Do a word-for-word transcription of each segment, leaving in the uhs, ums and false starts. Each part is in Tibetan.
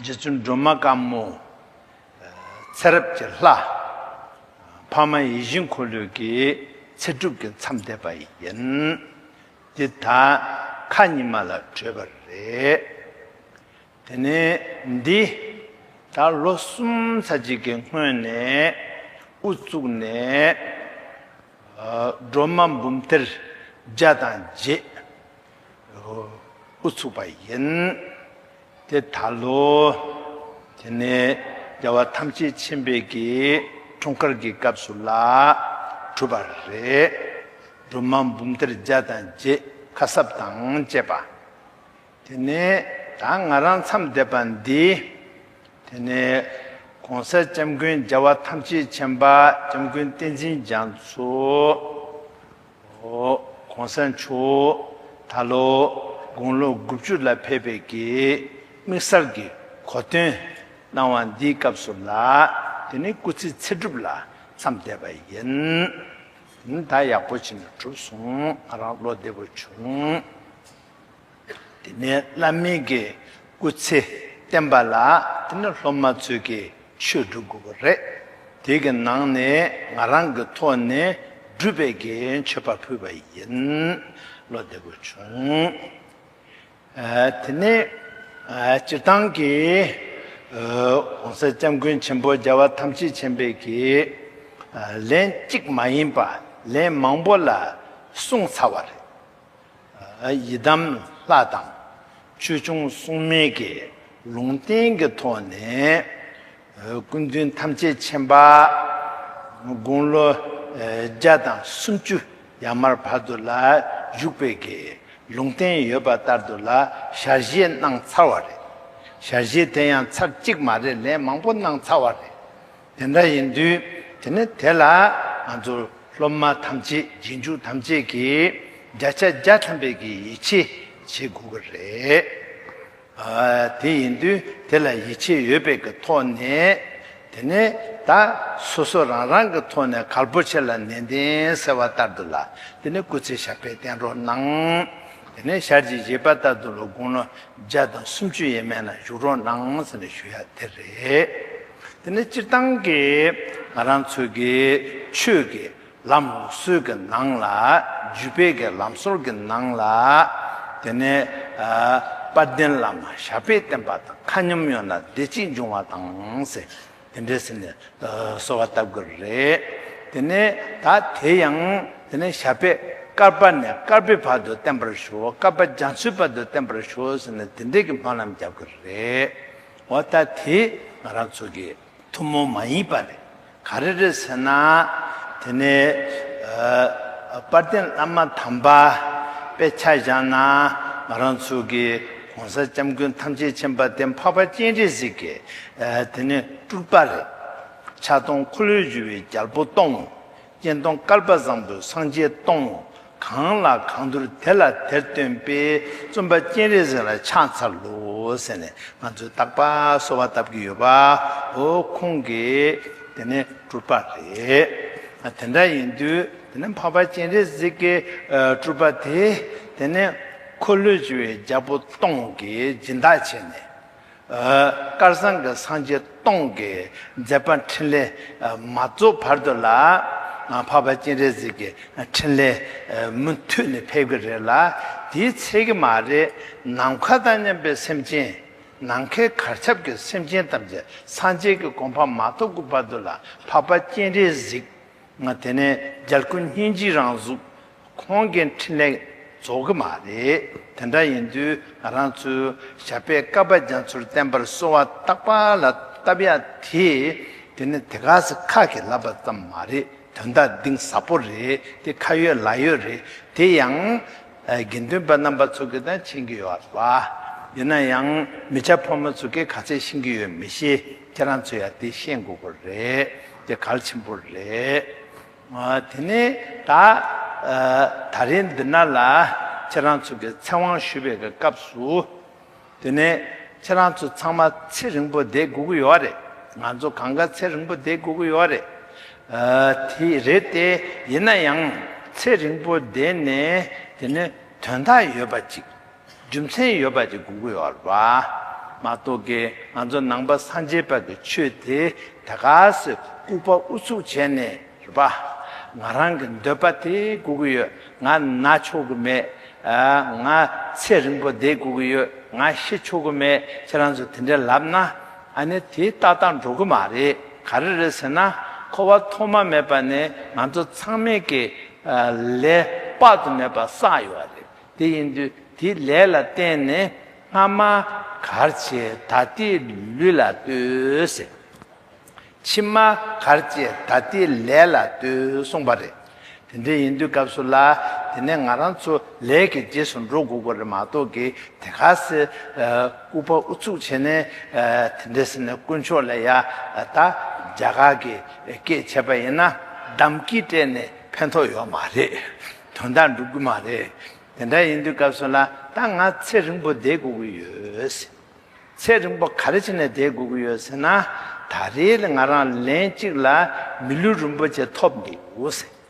རྗེ་བཙུན་སྒྲོལ་མ་དཀར་མོ། ཚེ་རབས་ཀྱི་ལྷ། འཕགས་མ་ཡིད་བཞིན་འཁོར་ལོའི་གི་ཚེ་སྒྲུབ་ཀྱི་མཚམས་བསྡད་པ་ཡིན། འདི་ད་ཁ་ཉི་མ་ལ་བགྲོད་པ་རེད། དེ་ནས་འདི་ད་ལོ་གསུམ་ཚར་གཅིག་གི་སྔོན་ནས་དབུ་བཙུགས་ནས། སྒྲོལ་མ་འབུམ་ཐེར་བརྒྱ་དང་བརྒྱད་དབུ་ཚུགས་པ་ཡིན། དེ་ད་ལོ། དེ་ནས་རྒྱལ་བ་ཐམས་ཅད་མཁྱེན་པའི་གི་འཁྲུངས་སྐར་གྱི་སྐབས་སུ་ལ་གྲུབ་པ་རེད། སྒྲོལ་མ་འབུམ་ཐེར་བརྒྱ་དང་བརྒྱད་ཁ་གསབ་དང་བཅས་པ། དེ་ནས་ད་ང་རང་མཚམས་བསྡད་པ་འདི། དེ་ནས་གོང་ས་སྐྱབས་མགོན་རྒྱལ་བ་ཐམས་ཅད་མཁྱེན་པ་སྐྱབས་མགོན་བསྟན་འཛིན་རྒྱ་མཚོ། གོང་ས་མཆོག་ད་ལོ་དགུང་ལོ་དགུ་བཅུ་ལ་ཕེབས་པའི་གི་དམིགས་བསལ་གྱི་གོ་སྟོན་གནང་བ་འདིའི་སྐབས་སུ་ལ། དེ་ནས་སྐུ་ཚེ་ཚེ་སྒྲུབ་ལ་མཚམས་བསྡད་པ་ཡིན། ད་ཡག་པོ་བྱས་ནས་གྲུབ་སོང་། ང་རང་བློ་བདེ་པོ་བྱུང་། དེ་ནས་བླ་མའི་གི་སྐུ་ཚེ་བརྟན་པ་ལ། དེ་ནས་སློབ་མ་ཚོས་ཀྱི་ཆོས་སྒྲུབ་དགོས་པ་རེད། དེ་གི་ནང་ནས་ང་རང་གི་ཐོག་ནས་སྒྲུབ་པའི་གི་མཆོད་པ་ཕུལ་བ་ཡིན། བློ་བདེ་པོ་བྱུང་། ཨ། དེ་ནས་ཨ། སྤྱིར་བཏང་གི་ཨ། གོང་ས་སྐྱབས་མགོན་ཆེན་པོ་རྒྱལ་བ་ཐམས་ཅད་མཁྱེན་པའི་གི་ཨ། ལན་གཅིག་མ་ཡིན་པ་ལན་མང་པོ་ལ་གསུངས་ཚར་བ་རེད། ཡི་དམ་ལྷ་དང་ཆོས་སྐྱོང་སྲུང་མའི་གི་ལུང་བསྟན་གྱི་ཐོག་ནས། སྐུ་མདུན་ཐམས་ཅད་མཁྱེན་པ་དགུང་ལོ་བརྒྱ་དང་སུམ་ཅུ་ཡར་མར་བར་དུ་ལ་བཞུགས་པའི་གི་ལུང་བསྟན་ཡོད་པ་ལྟར་དུ་ལ་ཞལ་བཞེས་གནང་ཚར་བ་རེད། ཞལ་བཞེས་དེ་ཡང་ཚར་གཅིག་མ་རེད། ལན་མང་པོ་གནང་ཚར་བ་རེད། དེ་འདྲ་ཡིན་དུས་དེ་ནི་དེ་ལ་ང་ཚོ་སློབ་མ་ཐམས་ཅད་རྗེས་འཇུག་ཐམས་ཅད་ཀྱིས་བརྒྱ་ཆ་བརྒྱ་ཐམ་པའི་གི་ཡིད་ཆེས་བྱེད་དགོས་ཀྱི་རེད། ཨ། དེ་ཡིན་དུས་དེ་ལ་ཡིད་ཆེས་ཡོད་པའི་གི་ཐོག་ནས། དེ་ནས་ད་སོ་སོ་རང་རང་གི་ཐོག་ནས་གལ་པོ་ཆེ་ལ་ནན་ཏན་ཟེར་བ་ལྟར་དུ་ལ། དེ་ནས་སྐུ་ཚེ་ཞབས་པད་བརྟན་རོགས་གནང་། དེ་ནས་ཞལ་གྱིས་བཞེས་པ་ལྟར་དུ་ལ་དགུང་ལོ་བརྒྱ་དང་སུམ་ཅུ་ཡས་མས་ན་བཞུགས་རོགས་གནང་ཟེར་ནས་ཞུ་ཡ་དེ་རེད། དེ་ནས་སྤྱིར་བཏང་གི་ང་རང་ཚོའི་གི་ཆོས་ཀྱི་ལམ་ལུགས་སྲོལ་གྱི་ནང་ལ། བརྒྱུད་པའི་གི་ལམ་སྲོལ་གྱི་ནང་ལ། དེ་ནས་ཨ། དཔལ་ལྡན་བླ་མ་ཞབས་པད་བརྟན་པ་དང་། མཁའ་མཉམ་ཡོད་ན་བདེ་སྐྱིད་འབྱུང་བ་དང་ཟེར། དེ་འདྲ་ཟེར་ནས་ཨ། གསོལ་བ་བཏབ་དགོས་རེད། དེ་ནས་ད་དེ་ཡང་དེ་ནས་ཞབས་པད་བསྐལ་པ་ནས་བསྐལ་པའི་བར་དུ་བརྟན་པར་ཤོག་བསྐལ་པ་རྒྱ་མཚོའི་བར་དུ་བརྟན་པར་ཤོག་ཟེར་ནས་དེ་འདྲའི་གི་སྨོན་ལམ་རྒྱབ་དགོས་རེད། འོ་ད་དེ་ང་རང་ཚོ་གི་ཐུན་མོང་མ་ཡིན་པ་རེད། ག་རེ་རེད་ཟེར་ན། དེ་ནས་ཨ། དཔལ་ལྡན་བླ་མ་དམ་པ་དཔེ་ཆ་བཞག་ན། ང་རང་ཚོ་གི་གོང་ས་སྐྱབས་མགོན་ཐམས་ཅད་མཁྱེན་པ་དེ་འཕགས་པ་སྤྱན་རས་གཟིགས་ཀྱི་ཨ། དེ་ནས་སྤྲུལ་པ་རེད། ཕྱག་སྟོང་འཁོར་ལོས་སྒྱུར་བའི་རྒྱལ་པོ་སྟོང་། སྤྱན་སྟོང་བསྐལ་པ་བཟང་པོའི་སངས་རྒྱས་སྟོང་། གང་ལ་གང་འདུལ་དེ་ལ་དེར་སྟོན་པའི། བཙུན་པ་སྤྱན་རས་གཟིགས་ལ་ཕྱག་འཚལ་ལོ་ཟེར་ནས་ང་ཚོས་རྟག་པར་གསོལ་བ་བཏབ་ཀྱི་ཡོད་པ། འོ་ཁོང་གི་དེ་ནས་སྤྲུལ་པ་རེད། དེ་འདྲ་ཡིན་དུས་དེ་ནས་འཕགས་པ་སྤྱན་རས་གཟིགས་ཀྱི་ཨ། སྤྲུལ་པ་དེ་དེ་ནས་འཁོར་ལོས་སྒྱུར་བའི་རྒྱལ་པོ་སྟོང་གིས་སྦྱིན་བདག་བྱས་ནས། ཨ། བསྐལ་བཟང་གི་སངས་རྒྱས་སྟོང་གི་མཛད་པ་འཕྲིན་ལས་ཨ། མ་རྫོགས་བར་དུ་ལ། ཨ། འཕགས་པ་སྤྱན་རས་གཟིགས་ཀྱི་འཕྲིན་ལས་ཨ། མུ་མཐུད་ནས་ཕེབས་ཀྱི་རེད་ལ། དེའི་ཚད་ཀྱི་མ་རེད། ནམ་མཁའ་དང་མཉམ་པའི་སེམས་ཅན། ནམ་མཁའི་གར་ཁྱབ་ཀྱི་སེམས་ཅན་ཐམས་ཅད་སངས་རྒྱས་ཀྱི་གོ་འཕང་མ་ཐོབ་ཀྱི་བར་དུ་ལ་འཕགས་པ་སྤྱན་རས་གཟིགས། ང་དེ་ནས་རྒྱལ་ཀུན་སྙིང་རྗེའི་རང་གཟུགས། ཁོང་གི་འཕྲིན་ལས་རྫོགས་ཀྱི་མ་རེད། དེ་འདྲ་ཡིན་དུས་ང་རང་ཚོའི་ཞབས་པད་བསྐལ་པ་རྒྱ་མཚོར་བརྟན་པར་གསོལ་བ་རྟག་པར་ལ་བཏབ་ཡ་དེ། དེ་ནི་དེ་ག་སེ་ཁ་གིས་ལབ་པ་ཙམ་མ་རེད། དོན་དག་གཏིང་ཟབ་པོ་རེད། དེ་ཁ་ཡོད་ལག་ཡོད་རེད། དེ་ཡང་ཨ། དགེ་འདུན་པ་རྣམ་པ་ཚོ་གིས་ད་མཁྱེན་གྱི་ཡོད་རེད་པ། ཡིན་ན་ཡང་མི་སྐྱ་ཕོ་མོ་ཚོ་གིས་ག་ཚད་ཤེས་ཀྱི་ཡོད་མི་ཤེས། ཁྱེད་རང་ཚོ་ཡང་དེ་ཤེས་དགོས་ཀྱི་རེད། དེ་གལ་ཆེན་པོ་རེད། ཨ། དེ་ནས་ད་ཨ། ད་རིང་འདི་ན་ལ་ཁྱེད་རང་ཚོ་གིས་ཚེ་དབང་ཞུ་བའི་གི་སྐབས་སུ། དེ་ནས་ཁྱེད་རང་ཚོ་ཚང་མ་ཚེ་རིང་པོ་བསྡད་དགོས་ཀྱི་ཡོད་རེད། ང་ཚོ་གང་ག་ཚེ་རིང་པོ་བསྡད་དགོས་ཀྱི་ཡོད་རེད། ཨ། དེ་རེད་དེ། ཡིན་ན་ཡང་ཚེ་རིང་པོ་བསྡད་ནས་དེ་ནས་དོན་དག་ཡོད་པ་ཅིག་རྒྱུ་མཚན་ཡོད་པ་ཅིག་དགོས་ཀྱི་ཡོད་རེད་པ། མ་གཏོགས་ཀྱི་ང་ཚོ་ནང་པ་སངས་རྒྱས་པ་གི་ཆོས་དེ་ད་ག་སེ་ལྐུགས་པ་ཨུ་ཚུགས་བྱས་ནས་རེད་པ། ང་རང་གི་འདོད་པ་དེ་དགོས་ཀྱི་ཡོད། ང་ན་ཆོག་གི་མེད། ཨ། ང་ཚེ་རིང་པོ་བསྡད་དགོས་ཀྱི་ཡོད། ང་ཤི་ཆོག་གི་མེད། ཁྱེད་རང་ཚོ་དེ་འདྲ་ལབ་ན། ཨ་ནི་དེ་ཏག་ཏག་འགྲོ་གི་མ་རེད། ག་རེ་རེད་ཟེར་ན། འཁོར་བ་ཐོག་མ་མེད་པ་ནས་ང་ཚོ་ཚང་མས་ཀྱི་ཨ་ལས་དཔག་ཏུ་མེད་པ་བསགས་ཡོད་རེད། དེ་ཡིན་དུས་དེའི་ལས་ལ་བརྟེན་ནས་སྔ་མ་གར་བྱས་ད་ལྟའི་ལུས་ལ་ལྟོས་ཟེར། ཕྱི་མ་གར་བྱས་ད་ལྟའི་ལས་ལ་ལྟོས་གསུངས་པ་རེད། དེ་འདྲ་ཡིན་དུས་སྐབས་སུ་ལ། དེ་ནས་ང་རང་ཚོ་ལས་ཀྱི་རྗེས་སུ་འགྲོ་དགོས་ཀྱི་རེད་མ་གཏོགས་ཀྱི་དེ་ག་སེ་ཨ་ལྐུགས་པ་ཨུ་ཚུགས་བྱས་ནས། ཨ། དེ་འདྲ་ཟེར་ནས་དཀོན་མཆོག་ལ་ཡ། ཨ། ད་རྒྱ་གར་གྱི་སྐད་བྱས་པ་ཡིན་ན་གདམ་ཀི་སྤྲད་ནས་ཕན་ཐོགས་ཡོད་མ་རེད། དོན་དག་འགྲུབ་ཀྱི་མ་རེད། དེ་འདྲ་ཡིན་དུས་སྐབས་སུ་ལ་ད་ང་ཚེ་རིང་པོ་བསྡད་དགོས་ཀྱི་ཡོད། ཚེ་རིང་པོ་ག་རེ་བྱས་ནས་བསྡད་དགོས་ཀྱི་ཡོད་ཟེར་ན། ད་རེས་ལ་ང་རང་ལན་གཅིག་ལ་མི་ལུས་རིན་པོ་ཆེ་ཐོབ་འདུག་ཟེར།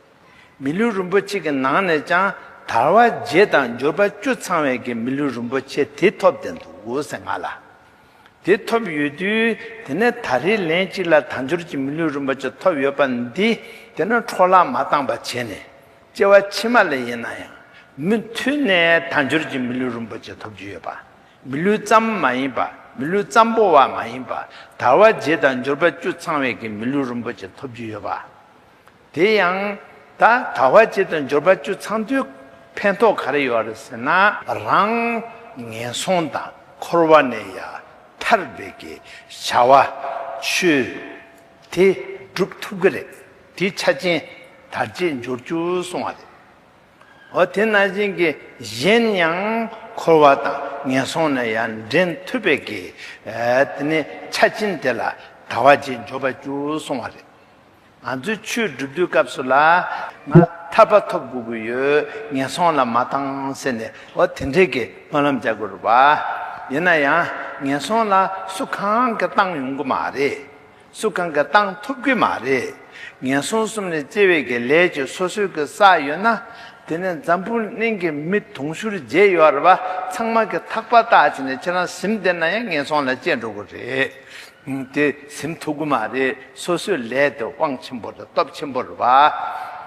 མི་ལུས་རིན་པོ་ཆེ་གི་ནང་ནས་ཀྱང་དལ་བ་བརྒྱད་དང་འབྱོར་པ་བཅུ་ཚང་བའི་གི་མི་ལུས་རིན་པོ་ཆེ་དེ་ཐོབ་བསྡད་འདུག་ཟེར་ང་ལ། དེ་ཐོབ་ཡོད་དུས་དེ་ནས་ད་རེས་ལན་གཅིག་ལ་དལ་འབྱོར་གྱི་མི་ལུས་རིན་པོ་ཆེ་ཐོབ་ཡོད་པ་འདི་དེ་ནས་འཕྲོ་བརླག་མ་བཏང་པ་བྱས་ནས། སྐྱེ་བ་ཕྱི་མ་ལ་ཡིན་ན་ཡང་མུ་མཐུད་ནས་དལ་འབྱོར་གྱི་མི་ལུས་རིན་པོ་ཆེ་ཐོབ་རྒྱུ་ཡོད་པ། མི་ལུས་ཙམ་མ་ཡིན་པ། མི་ལུས་ཙམ་པོ་བ་མ་ཡིན་པ། དལ་བ་བརྒྱད་དང་འབྱོར་པ་བཅུ་ཚང་བའི་གི་མི་ལུས་རིན་པོ་ཆེ་ཐོབ་རྒྱུ་ཡོད་པ། དེ་ཡང་ད་དལ་བ་བརྒྱད་དང་འབྱོར་པ་བཅུ་ཚང་དུས་ཕན་ཐོགས་ག་རེ་ཡོད་རེད་ཟེར་ན། རང་ངན་སོང་དང་འཁོར་བ་ནས་ཡར་ཐར་བའི་གི་བྱ་བ་ཆོས་དེ་སྒྲུབ་ཐུབ་ཀྱི་རེད། དེའི་ཆ་རྐྱེན་དལ་བརྒྱད་འབྱོར་བཅུ་གསུངས་པ་རེད། འོ་དེ་ནང་བཞིན་གྱི་གཞན་ཡང་འཁོར་བ་དང་ངན་སོང་ནས་ཡང་འདྲེན་ཐུབ་པའི་གི། ཨ། དེ་ནས་ཆ་རྐྱེན་དེ་ལ་དལ་བ་བརྒྱད་འབྱོར་པ་བཅུ་གསུངས་པ་རེད། ང་ཚོས་ཆོས་སྒྲུབ་དུས་སྐབས་སུ་ལ་ང་ཐར་པ་ཐོབ་དགོས་ཀྱི་ཡོད། ངན་སོང་ལ་མ་བཏང་ཟེར་ནས། འོ་དེ་འདྲས་ཀྱི་སྨོན་ལམ་རྒྱག་དགོས་རེད་པ། ཡིན་ན་ཡང་ངན་སོང་ལ་སུ་གང་གིས་བཏང་ཡོང་གི་མ་རེད། སུ་གང་གིས་བཏང་ཐུབ་ཀྱི་མ་རེད། ངན་སོང་གསུམ་ལས་སྐྱེ་བའི་གི་ལས་ཀྱི་སོ་སོའི་གི་བསགས་ཡོད་ན། དེ་ནས་འཛམ་བུ་གླིང་གི་མི་དུང་ཕྱུར་བརྒྱད་ཡོད་རེད་པ། ཚང་མ་གི་ཐག་པ་བཏགས་བྱས་ནས་ཁྱེད་རང་ཟིན་བསྡད་ན་ཡང་ངན་སོང་ལ་སྐྱེ་འགྲོ་གི་རེད། ཨུམ། དེ་ཟིན་ཐུབ་ཀྱི་མ་རེད། སོ་སོའི་ལས་དེ་དབང་ཆེན་པོ་རེད། སྟོབས་ཆེན་པོ་རེད་པ།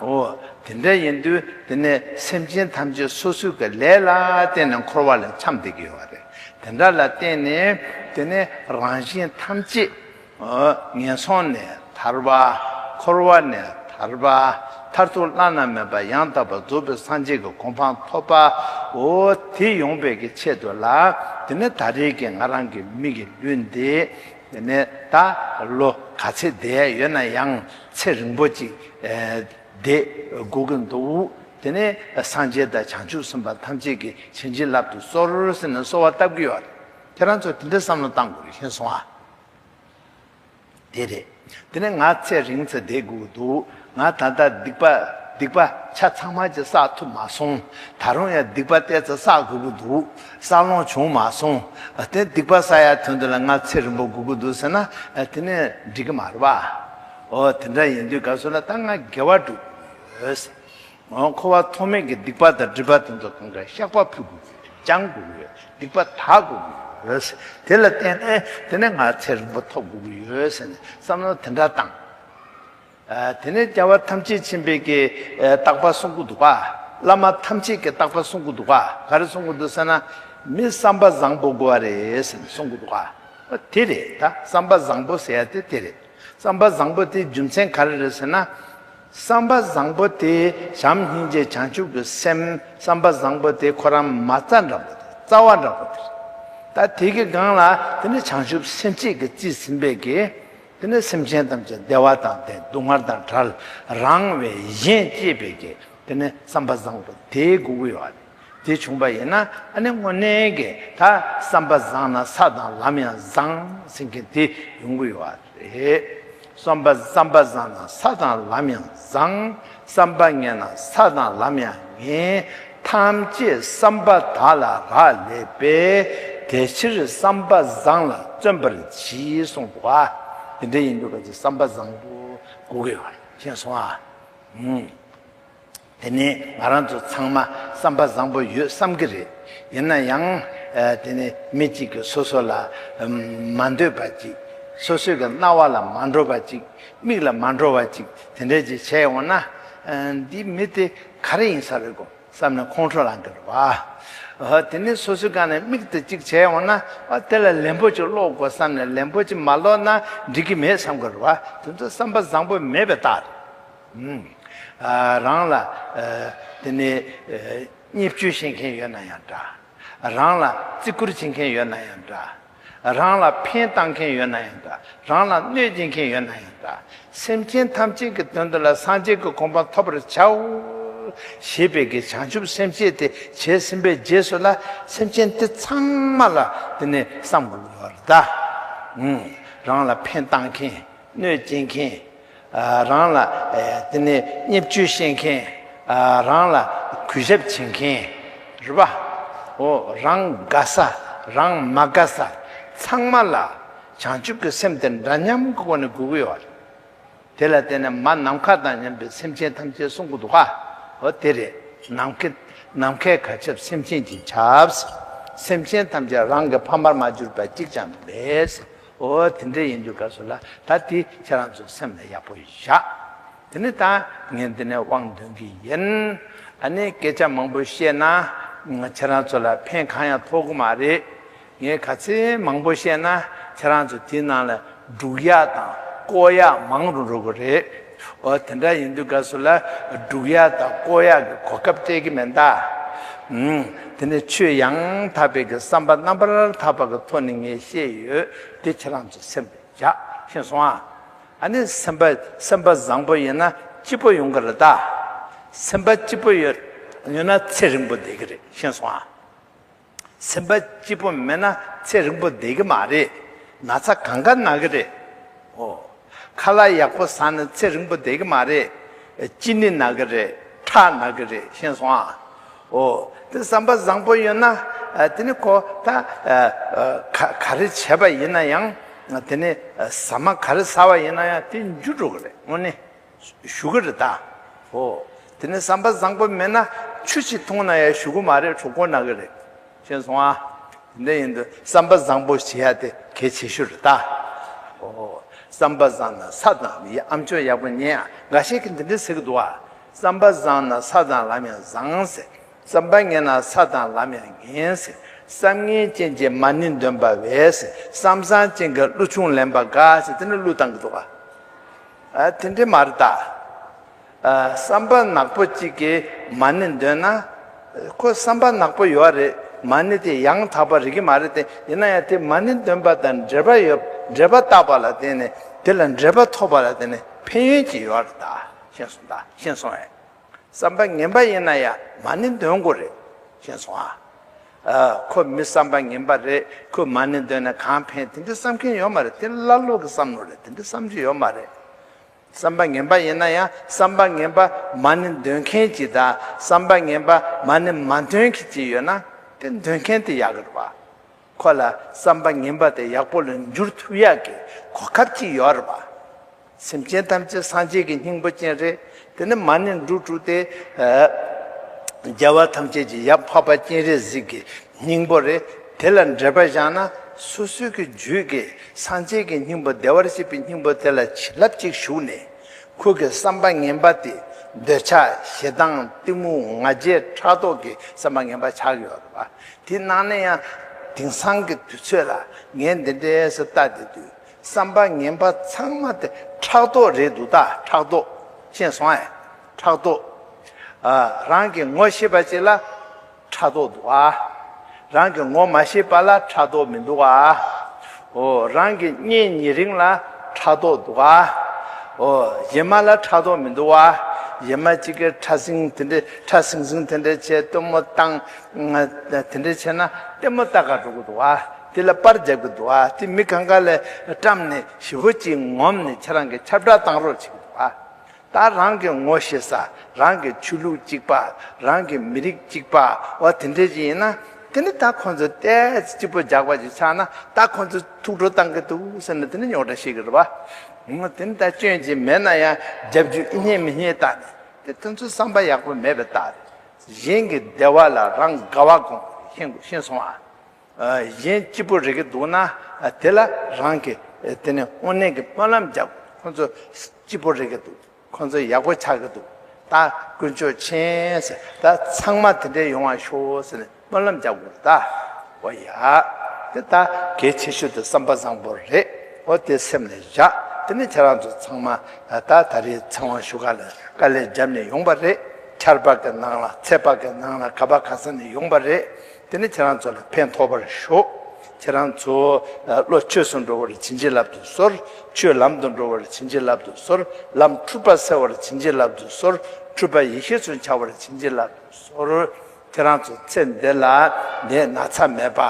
འོ། དེ་འདྲ་ཡིན་དུས་དེ་ནས་སེམས་ཅན་ཐམས་ཅད་སོ་སོའི་གི་ལས་ལ་བརྟེན་ནས་འཁོར་བ་ལས་འཁྱམས་བསྡད་ཀྱི་ཡོད་རེད། དེ་འདྲ་ལ་བརྟེན་ནས་དེ་ནས་རང་གཞན་ཐམས་ཅད། ཨོ། ངན་སོང་ནས་ཐར་བ། འཁོར་བ་ནས་ཐར་བ། མཐར་ཐུག་བླ་ན་མེད་པ་ཡང་དག་པར་རྫོགས་པའི་སངས་རྒྱས་ཀྱི་གོ་འཕང་ཐོབ་པ། འོ་དེ་ཡོང་བའི་གི་ཆེད་དུ་ལ། དེ་ནི་ད་རེས་ཀྱི་ང་རང་གི་མི་གི་ལུས་འདི། དེ་ནི་ད་ལོ་ག་ཚད་བསྡད་ཡོད་ན་ཡང་ཚེ་རིང་པོ་ཅིག་ཨེ། བསྡད་དགོས་ཀྱི་འདུག་དེ་ནས་སངས་རྒྱས་དང་བྱང་ཆུབ་སེམས་དཔའ་ཐམས་ཅད་ཀྱིས་བྱིན་གྱིས་བརླབ་ཏུ་གསོལ་ཟེར་ནས་གསོལ་བ་བཏབ་ཀྱི་ཡོད་རེད། ཁྱེད་རང་ཚོས་དེ་འདྲ་བསམ་བློ་བཏང་དགོས་རེད། ཤེས་སོང་ཨ། དེ་རེད། དེ་ནས་ང་ཚེ་རིང་ཙམ་བསྡད་དགོས་ཀྱི་འདུག་ང་ད་ལྟ་སྡིག་པ་སྡིག་པ་ཆ་ཚང་མ་ཅིག་བསགས་ཐུབ་མ་སོང་། ད་རུང་ཡང་སྡིག་པ་ཏོག་ཙམ་བསགས་དགོས་ཀྱི་འདུག་བསགས་ལོང་བྱུང་མ་སོང་། དེ་སྡིག་པ་བསགས་ཡ་དོན་དུ་ལ་ང་ཚེ་རིང་པོ་དགོས་ཀྱི་འདུག་ཟེར་ན། དེ་ནས་འགྲིག་གི་མ་རེད་པ། འོ་དེ་འདྲ་ཡིན་དུས་སྐབས་སུ་ལ་ད་ང་དགེ་བ་སྒྲུབ་དགོས་ཡོད་ཟེར། འོ། འཁོར་བ་ཐོག་མེད་ཀྱི་སྡིག་པ་དང་སྒྲིབ་པ་དེ་ཚོ་གང་ག་བཤགས་པ་ཕུལ་དགོས་ཀྱི་ཡོད། སྦྱང་དགོས་ཀྱི་ཡོད། སྡིག་པ་དག་དགོས་ཀྱི་ཡོད། དེ་ལ་བརྟེན་ནས་དེ་ནས་ང་ཚེ་རིང་པོ་ཐོབ་དགོས་ཀྱི་ཡོད་ཟེར་ནས་བསམ་བློ་དེ་འདྲ་བཏང་། ཨ། དེ་ནས་རྒྱལ་བ་ཐམས་ཅད་མཁྱེན་པའི་གི་ཨ་བརྟག་པ་གསུང་གི་འདུག་ག་བླ་མ་ཐམས་ཅད་ཀྱི་བརྟག་པ་གསུང་གི་འདུག་ག་ག་རེ་གསུང་གི་འདུག་ཟེར་ན། མི་བསམ་པ་བཟང་པོ་དགོས་པ་རེད་ཟེར་ནས་གསུང་གི་འདུག་ག་དེ་རེད། ད་བསམ་པ་བཟང་པོ་ཟེར་ཡ་དེ་དེ་རེད། བསམ་པ་བཟང་པོ་དེའི་རྒྱུ་མཚན་ག་རེ་རེད་ཟེར་ན། བསམ་པ་བཟང་པོ་དེ་བྱམས་སྙིང་རྗེ་བྱང་ཆུབ་ཀྱི་སེམས། བསམ་པ་བཟང་པོ་དེ་ཁོ་རང་མ་རྩ་འདྲ་པོ་དེ། རྩ་བ་འདྲ་པོ་དེ་རེད། ད་དེ་གི་སྒང་ལ་དེ་ནི་བྱང་ཆུབ་སེམས་བསྐྱེད་ཀྱི་རྩིས་ཟིན་པའི་གི། དེ་ནི་སེམས་ཅན་ཐམས་ཅད་བདེ་བ་དང་ལྡན། སྡུག་བསྔལ་དང་བྲལ། རང་བས་གཞན་གཅེས་པའི་གི། དེ་ནི་བསམ་པ་བཟང་པོ་དེ་དགོས་ཀྱི་ཡོད་རེད། དེ་བྱུང་བ་ཡིན་ན་ཨ་ནི་དངོས་གནས་ཀྱི་ད་བསམ་པ་བཟང་ན་ས་དང་ལམ་ཡང་བཟང་ཟེར་མཁན་དེ་ཡོང་གི་ཡོད་རེད། བསམ་པ་བསམ་པ་བཟང་ན་ས་དང་ལམ་ཡང་བཟང་། བསམ་པ་ངན་ན་ས་དང་ལམ་ཡང་ངན། ཐམས་ཅད་བསམ་པ་དག་ལ་རག་ལས་པས། དེ་ཕྱིར་བསམ་པ་བཟང་ལ་བརྩོན་པར་གྱིས་གསུངས་འདུག་ག་དེ་འདྲ་ཡིན་དུས་ཀ་ཅིག་བསམ་པ་བཟང་པོ་དགོས་ཀྱི་ཡོད་རེད། མཁྱེན་སོང་ཨ། ཨུམ། དེ་ནས་ང་རང་ཚོ་ཚང་མ་བསམ་པ་བཟང་པོ་ཡོད་བསམ་གྱི་རེད། ཡིན་ན་ཡང་ ཨ། དེ་ནས་མི་གཅིག་གིས་སོ་སོ་ལ་མ་འདོད་པ་ཅིག། སོ་སོའི་གི་རྣ་བ་ལ་མ་འགྲོ་བ་ཅིག། མིག་ལ་མ་འགྲོ་བ་ཅིག། དེ་འདྲ་ཅིག་བྱས་འོང་ན། ཨ། འདི་མི་དེ་ག་རེ་ཡིན་ས་རེད་གོ་བསམ་ནས་ཁོང་ཁྲོ་ལངས་ཀྱི་རེད་བ། ཨ། དེ་ནས་སོ་སོའི་སྒང་ནས་མིག་དེ་གཅིག་བྱས་འོང་ན། ཨ། དེ་ལ་ལན་པོ་ཅིག་སློག་དགོས་བསམ་ནས་ལན་པོ་ཅིག་མ་སློག་ན་འགྲིག་གི་མེད་བསམ་གྱི་རེད་བ། དེ་ཚོ་བསམ་པ་བཟང་པོ་མེད་པའི་རྟགས་རེད། ཨ། རང་ལ། ཨ། དེ་ནས། ཨ། བརྙས་བཅོས་བྱེད་མཁན་ཡོད་ན་ཡང་འདྲ། རང་ལ་བརྩི་བཀུར་བྱེད་མཁན་ཡོད་ན་ཡང་འདྲ། རང་ལ་ཕན་བཏགས་མཁན་ཡོད་ན་ཡང་འདྲ། རང་ལ་གནོད་སྦྱིན་མཁན་ཡོད་ན་ཡང་འདྲ། སེམས་ཅན་ཐམས་ཅད་ཀྱི་དོན་དུ་ལ་སངས་རྒྱས་ཀྱི་གོ་འཕང་ཐོབ་པར་བྱའོ་ཞེས་པའི་གི་བྱང་ཆུབ་སེམས་བསྐྱེད་དེ་བྱས་ཟིན་པའི་རྗེས་སུ་ལ། སེམས་ཅན་དེ་ཚང་མ་ལ་དེ་ནས་བསམ་དགོས་ཡོད་རེད་ད། ཨུམ། རང་ལ་ཕན་བཏགས་མཁན། གནོད་སྐྱེལ་མཁན། ཨ། རང་ལ། ཨེ། དེ་ནས་བརྙས་བཅོས་བྱེད་མཁན། ཨ། རང་ལ་གུས་ཞབས་བྱེད་མཁན། རེད་པ། འོ། རང་དགའ་ས། རང་མ་དགའ་ས། ཚང་མ་ལ་བྱང་ཆུབ་ཀྱི་སེམས་དེ་འདྲ་མཉམ་གྱི་སྒོ་ནས་དགོས་ཀྱི་ཡོད་རེད། དེ་ལ་བརྟེན་ནས་མ་ནམ་མཁའ་དང་མཉམ་པའི་སེམས་ཅན་ཐམས་ཅད་གསུང་གི་འདུག་ག་འོ་དེ་རེད། ནམ་མཁའི། ནམ་མཁའི་གར་ཁྱབ་སེམས་ཅན་གྱི་ཁྱབ། སེམས་ཅན་ཐམས་ཅད་རང་གི་ཕ་མར་མ་གྱུར་པ་གཅིག་ཀྱང་མེད། འོ་དེ་འདྲ་ཡིན་དུས་སྐབས་སུ་ལ། ད་དེ་ཁྱེད་རང་ཚོ་སེམས་ལ་ཡག་པོ་བཞག། དེ་ནས་ད་ངས་འདི་ནས་དབང་འདོན་གྱི་ཡིན། ཨ་ནི་སྐད་ཆ་མང་པོ་བཤད་ན་ང་ཁྱེད་རང་ཚོ་ལ་ཕན་གང་ཡང་ཐོགས་ཀྱི་མ་རེད། ངས་ག་ཚད་མང་པོ་བཤད་ན་ཁྱེད་རང་ཚོ་དེའི་ནང་ལ་སྒྲུག་ཡག་དང་བཀོག་ཡག་མང་རུ་འགྲོ་གི་རེད། འོ་དེ་འདྲ་ཡིན་དུས་སྐབས་སུ་ལ། སྒྲུག་ཡག་དང་བཀོག་ཡག་གི་གོ་སྐབས་སྤྲད་ཀྱི་མེད་ད། ཨུམ། དེ་ནས་ཆོས་ཡང་དག་པའི་གི་བསམ་པ་རྣམ་པར་དག་པ་གི་ཐོག་ནས་ངས་བཤད་ཡོད། དེ་ཁྱེད་རང་ཚོ་སེམས་ལ་བཞག། ཤེས་སོང་ཨ། ཨ་ནི་སེམས་པ། སེམས་པ་བཟང་པོ་ཡིན་ན་སྐྱིད་པོ་ཡོང་གི་རེད་ད། སེམས་པ་སྐྱིད་པོ་ཡོད། ཡོད་ན་ཚེ་རིང་པོ་བསྡད་ཀྱི་རེད། ཤེས་སོང་ཨ། སེམས་པ་སྐྱིད་པོ་མེད་ན་ཚེ་རིང་པོ་བསྡད་ཀྱི་མ་རེད། ན་ཚ་གང་ག་ན་གི་རེད། འོ། ཁ་ལག་ཡག་པོ་ཟ་ན་ཚེ་རིང་པོ་བསྡད་ཀྱི་མ་རེད། ལྕི་ནད་ན་གི་རེད། ཁྲག་ན་གི་རེད། ཤེས་སོང་ཨ། འོ། དེ་བསམ་པ་བཟང་པོ་ཡོད་ན། ཨ། དེ་ནི་ཁོ་ད། ཨ། ཨ། ག་ག་རེ་བྱས་པ་ཡིན་ན་ཡང་། དེ་ནི། ཨ། ཟ་མ་ག་རེ་ཟ་བ་ཡིན་ན་ཡང་དེ་འཇུ་འགྲོ་གི་རེད། དངོས་གནས། ཞུ་གི་རེད་ད། ཧོ། དེ་ནས་བསམ་པ་བཟང་པོ་མེད་ན་ཆུ་ཞིག་འཐུང་ན་ཡང་ཞུ་གི་མ་རེད། གྲོད་ཁོག་ན་གི་རེད། ཤེས་སོང་ཨ། དེ་འདྲ་ཡིན་དུས་བསམ་པ་བཟང་པོ་བྱེད་ཡ་དེ་གལ་ཆེ་ཤོས་རེད་ད། ཧོ། བསམ་པ་བཟང་ན་ས་དང་། ཡ། ཨམ་ཅོག་ཡག་པོ་ཉན་ཨ། འགའ་ཤས་ཀྱིས་འདི་འདྲ་ཟེར་གི་འདུག་ཨ། བསམ་པ་བཟང་ན་ས་དང་ལམ་ཡང་བཟང་ཟེར། བསམ་པ་ངན་ན་ས་དང་ལམ་ཡང་ངན་ཟེར། བསམ་ངན་ཅན་གྱི་མ་ཎི་འདོན་པ་བས་ཟེར། བསམ་བཟང་ཅན་གྱི་ཀླུ་ཆུང་ལེན་པ་དགའ་ཟེར། དེ་འདྲ་གླུ་བཏང་གི་འདུག་ཨ། ཨ། དེ་འདྲ་མ་རེད་ད། ཨ། བསམ་པ་ནག་པོ་གཅིག་གིས་མ་ཎི་འདོན་ན། ཁོ་བསམ་པ་ནག་པོ་ཡོད་རེད། མ་ཎི་དེ་ཡང་དག་པ་རིག་གི་མ་རེད་དེ། ཡིན་ན་ཡང་དེ་མ་ཎི་འདོན་པ་དང་འབྲེལ་བ་ཡོད། འབྲེལ་བ་བཏགས་པ་ལ་བརྟེན་ནས། དེ་ལ་འབྲེལ་བ་ཐོབ་པ་ལ་བརྟེན་ནས་ཕན་ཡོན་ཅིག་ཡོད་རེད་ད། ཤེས་སོང་ད། ཤེས་སོང་ངས། བསམ་པ་ངན་པ་ཡིན་ན་ཡང་མ་ཎི་འདོན་དགོས་རེད། ཤེས་སོང་ཨ། ཨ། ཁོ་མི་བསམ་པ་ངན་པ་རེད། ཁོས་མ་ཎི་འདོན་ན་གང་ཕན། དེ་འདྲ་བསམ་མཁན་ཡོད་མ་རེད། དེ་ཀླ་ཀློ་གི་བསམ་བློ་རེད། དེ་འདྲ་བསམ་རྒྱུ་ཡོད་མ་རེད། བསམ་པ་ངན་པ་ཡིན་ན་ཡང་བསམ་པ་ངན་པ་མ་ཎི་འདོན་མཁན་ཅིག་དང་། བསམ་པ་ངན་པ་མ་ཎི་མ་འདོན་མཁན་ཅིག་ཡོད་ན། དེ་འདོན་མཁན་དེ་ཡག་གི་རེད་པ། ཁོ་ལ་བསམ་པ་ངན་པ་དེ་ཡག་པོ་ལ་འགྱུར་ཐུབ་ཡག་གི་གོ་སྐབས་ཅིག་ཡོད་རེད་པ། སེམས་ཅན་ཐམས་ཅད་སངས་རྒྱས་ཀྱི་སྙིང་པོ་ཅན་རེད། དེ་ནི་མ་ཎི་འབྲུ་དྲུག་དེ། ཨ། རྒྱལ་བ་ཐམས་ཅད་ཀྱི་ཡབ་འཕགས་པ་སྤྱན་རས་གཟིགས་ཀྱི་སྙིང་པོ་རེད། དེ་ལ་འབྲེལ་བ་བཞག་ན་སོ་སོའི་གི་རྒྱུད་ཀྱི་སངས་རྒྱས་ཀྱི་སྙིང་པོ། བདེ་བར་གཤེགས་པའི་སྙིང་པོ་དེ་ལ་བྱིན་རླབས་ཅིག་ཞུགས་ནས། ཁོ་གི་བསམ་པ་ངན་པ་དེ་འདོད་ཆགས་ཞེ་སྡང་གཏི་མུག་ང་རྒྱལ་ཕྲག་དོག་གི་བསམ་པ་ངན་པ་ཆགས་ཡོད་རེད་པ། དེ་ནང་ནས་ཡང་དེང་སང་གི་དུས་ཚོད་ལ་ངས་འདི་འདྲས་སུ་ལྟ་བསྡད་དུས། བསམ་པ་ངན་པ་ཚང་མ་དེ་ཕྲག་དོག་རེད་འདུག་ད། ཕྲག་དོག་ཤེས་སོང་ཨེ། ཕྲག་དོག་ཨ། རང་གི་ངོ་ཤེས་པ་ཅིག་ལ་ཕྲག་དོག་འདུག་ཨ། རང་གི་ངོ་མ་ཤེས་པ་ལ་ཕྲག་དོག་མི་འདུག་ཨ། འོ། རང་གི་གཉེན་ཉེ་རིང་ལ་ཕྲག་དོག་འདུག་ཨ། འོ། གཞན་མ་ལ་ཕྲག་དོག་མི་འདུག་ཨ། གཞན་མ་གཅིག་གིས་ཁྲ་ཟིང་དེ་འདྲ། ཁྲ་ཟིང་ཟིང་དེ་འདྲ་བྱས། སྟོན་མོ་བཏང་། དེ་འདྲ་བྱས་ན་ལྟད་མོ་ལྟ་ག་འགྲོ་གི་འདུག་ཨ། དེ་ལ་པར་རྒྱག་གི་འདུག་ཨ། དེ་མི་གང་ག་ལ་བཀྲམ་ནས་ཞེ་པོ་ཅིག་ངོམ་ནས་ཁྱེད་རང་གིས་ཁྱབ་བསྒྲགས་བཏང་རོགས་བྱེད་ཀྱི་འདུག་ཨ། ད་རང་གི་ངོ་ཤེས་ས། རང་གི་ཆོས་ལུགས་གཅིག་པ། རང་གི་མི་རིགས་གཅིག་པ། འོ་དེ་འདྲ་ཅིག་ཡིན་ན། དེ་ནི་ད་ཁོང་ཚོ་ཏོག་ཙམ་སྐྱིད་པོ་རྒྱག་པ་ཅིག་ཆགས་ན། ད་ཁོང་ཚོ་ཐུགས་སྤྲོ་བཏང་གི་འདུག་ཟེར་ནས་དེ་ནི་རྙོག་དྲ་བཤད་ཀྱི་རེད་པ། འོ་དེ་ནི་ད་སྐྱོན་ཅིག་མེད་ན་ཡང་རྒྱབ་རྒྱུ་ཨེ་རྙེད་མི་རྙེད་ལྟ་ནས། དེ་དེ་ཚོ་བསམ་པ་ཡག་པོ་མེད་པའི་རྟགས་རེད། གཞན་གྱི་བདེ་བ་ལ་རང་དགའ་བ་སྒོམ། ཤེས་དགོས། ཤེས་སོང་ཨ། གཞན་སྐྱིད་པོ་རེག་གི་འདུག་ན། དེ་ལ་རང་གི་དེ་ནི་དངོས་གནས་ཀྱི་སྨོན་ལམ་རྒྱབ། ཁོང་ཚོ་སྐྱིད་པོ་རེག་གི་འདུག། ཁོང་ཚོ་ཡག་པོ་ཆགས་ཀྱི་འདུག། ད་དཀོན་མཆོག་མཁྱེན་ཟེར། ད་ཚང་མ་དེ་འདྲའི་ཡོང་བ་ཤོག་ཟེར་ནས་སྨོན་ལམ་རྒྱག་དགོས་ད། འོ་ཡ། དེ་ད་གལ་ཆེ་ཤོས་དེ་བསམ་པ་བཟང་པོ་རེད། འོ་དེ་སེམས་ནས་བཞག། དེ་ནས་ཁྱེད་རང་ཚོ་ཚང་མ་ད་ད་རེས་ཚེ་དབང་ཞུ་ག་ལ་དཀའ་ལས་བརྒྱབ་ནས་ཡོང་པ་རེད། ཆར་པ་གི་ནང་ལ་ཚད་པ་གི་ནང་ལ་ག་པ་ག་ས་ནས་ཡོང་པ་རེད། དེ་ནི་ཁྱེད་རང་ཚོ་ལ་ཕན་ཐོགས་པར་ཤོག། ཁྱེད་རང་ཚོ་བློ་ཆོས་སུ་འགྲོ་བར་བྱིན་གྱིས་བརླབ་ཏུ་གསོལ། ཆོས་ལམ་དུ་འགྲོ་བར་བྱིན་གྱིས་བརླབ་ཏུ་གསོལ། ལམ་འཁྲུལ་པ་སེལ་བར་བྱིན་གྱིས་བརླབ་ཏུ་གསོལ། འཁྲུལ་པ་ཡེ་ཤེས་སུ་འཆར་བར་བྱིན་གྱིས་བརླབ་ཏུ་གསོལ། ཁྱེད་རང་ཚོ་ཚེ་འདི་ལ་ནད་ན་ཚ་མེད་པ།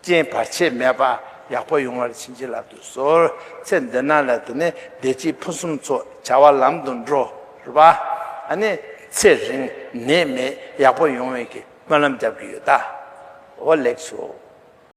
རྐྱེན་བར་ཆད་མེད་པ། ཡག་པོ་ཡོང་བར་བྱིན་གྱིས་བརླབ་ཏུ་གསོལ། ཚེ་འདི་ན་ལ་དེ་ནི་བདེ་སྐྱིད་ཕུན་སུམ་ཚོགས། བྱ་བ་ལམ་དུ་འགྲོ། རེད་པ། ཨ་ནི་ཚེ་རིང་ནད་མེད་ཡག་པོ་ཡོང་བའི་གི་སྨོན་ལམ་རྒྱབ་ཀྱི་ཡོད་ད། འོ་ལེགས་སོ།